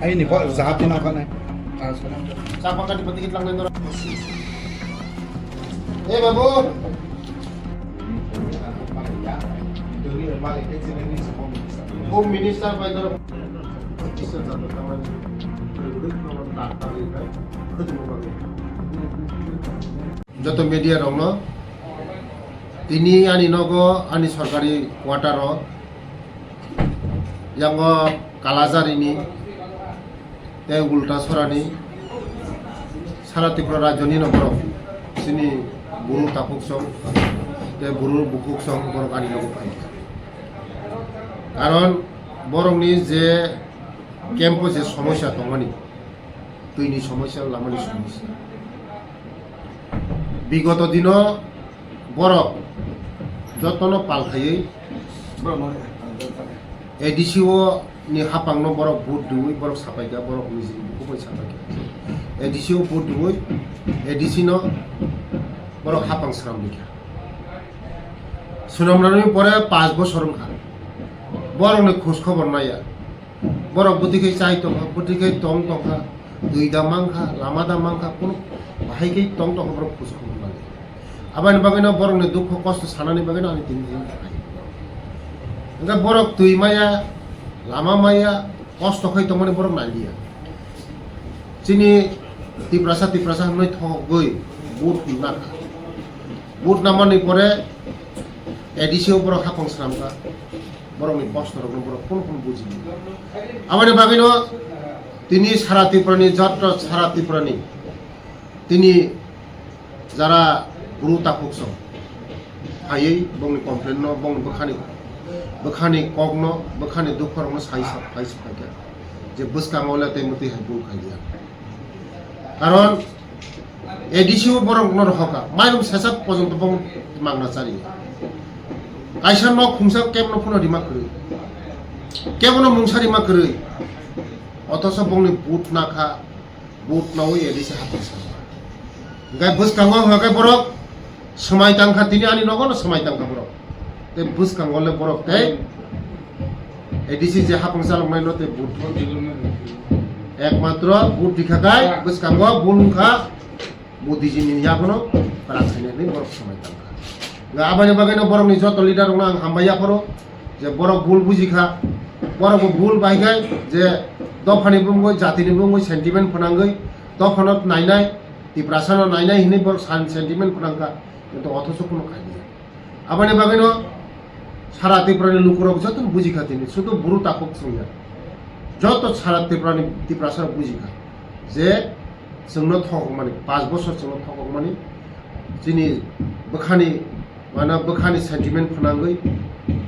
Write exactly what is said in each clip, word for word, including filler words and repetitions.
Aini bo jawab dina kane. Eh, babu. Home Minister bai doro. Joto media rokno tini ani nogo ani sorkari quarter o yango Kalajari ni tei Ulta Sorani sara Tripura rajyo ni no borok chini buru takhuk song tei buru bukhuk song borok ani nogo phai. Karon borok ni je camp o je somosya tongmani, twi ni somosya, lama ni somosya. Bigoto dino borok jotono pal khaiwi A D C o ni hapang no borok vote diwi borok sapai kha, borok niji bukhuk bai sapai kha. A D C o vote diwi A D C no borok hapang sram rikha. Swnam rwni pore panch bosor wngkha. Borok ni khoj khobor naiya. Borok bwtwi khe chai tongkha, bwtwi khe tong tongkha, twi da mankha, lama da mankha, kunu bahai khe tong tongkha borok khoj khobor naiya. Aboni bagwino borokni dukho kosto sanani bagwino ani tini tini thai. Hwnkhe borok twi maya, lama maya, kosto khai tongmani borok naliya. Chini Tiprasa, Tiprasa hwnwi thogwi vote nakha. Vote namani pore A D C o borok hapang swnamkha. Borokni kosto rokno borok phunu phunu bujili. Aboni bagwino tini sara Tripurani jotto sara Tripurani tini jara buru takhuk song phaiwi bongni complaint no, bongni bwkhani, bwkhani kokno, bwkhani dukho rokno sai sa-, phai sa phaikha je bwskango le tei mwtwi hai bul khailiya. Karon A D C o borok no rohoka, mairum sesa pojonto bong mangna chari. Kaisa nok khungsa kebno phano rima kwrwi, kebono mungsa rima kwrwi, othoso bongni but nakha, but nawi A D C hapang saka. Hingke bwskango hingke borok swmai tangkha, tini ani nogo no swmai tangkha borok. Tei bwskango le borok tei A D C je hapang chaloknai no tei but. Ekmatro but dikha kai bwskango bul wngkha. Modiji ni yagono kwrak khainai hinwi borok swmai tangkha. Nga aboni bagwino borokni joto leader rokno ang hambai yapharo je borok bul bujikha, borok bo bul bai khe je dophani bumgwi, jatini bumgwi sentiment phnangwi dophano nainai, Tiprasano nainai hinwi borok san sentiment phnangkha, kintu othoso kuno khailiya. Aboni bagwino sara Tripurani lukurok jotono bujikha tini, sudu buru takhuk swngya. Joto sara Tripurani, Tiprasarok bujikha je chwngno thokokmani, panch bosor chwngno thokokmani, chini bwkhani, mane bwkhani sentiment phnangwi,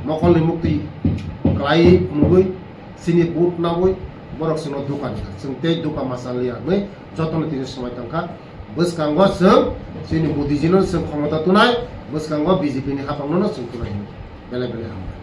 mokolni muktwi kwlaiwi phunugwi, chini but nawi borok chwngno duka rikha. Chwng tei duka ma chaliya hwnwi jotono tini swmai tangkha. Bwskango chwng chini Modijino chwng khomota tunai, bwskango B J P ni hapangno no chwng tunai hwnwi belai belai hambai.